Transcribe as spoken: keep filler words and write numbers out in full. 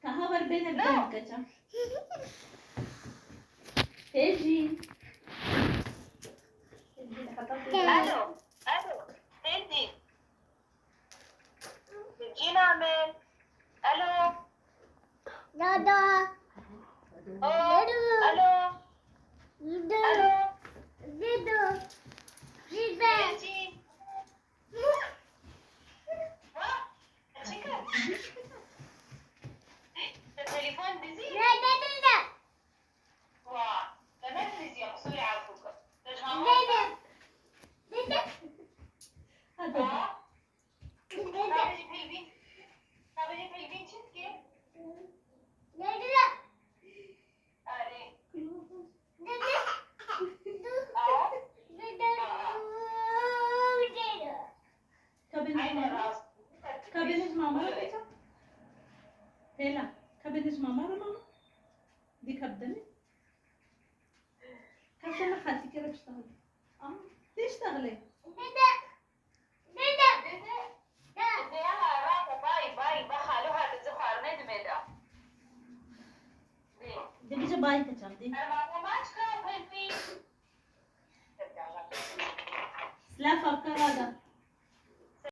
Taha ver bêne bidem keça. Têjî. Alo, alo, Têjî. Cîna min. Alo. Dada. Oh, alo. Dada. Alo. Dada. Dada. Têjî. Te telefon dizî? Ne, ne, ne, ne. Wa, te ne dizî, qusûrê efû kir. Te ji mama dede. Dede. Hadi. Wa. Dede. Ka bêjî pêlvîn. Ka bêjî pêlvîn çi dike? Dede. Erê. Ka bêjî mama. Ka bêjî mama re keça. Hêla. Ka bêjî mama re mama. Dî ka bidemê. Ka bidemê xaltîkê re biştexile. Aha. Tê ştexile. Dede. Dede. Dede, yala, rate, bay, bay, ba xalo hate, zî xwarinê dimê de. Dê. Dê bije bay keçam, dê. Ermane maçka, pêlpî. Silav, Afgan Rada.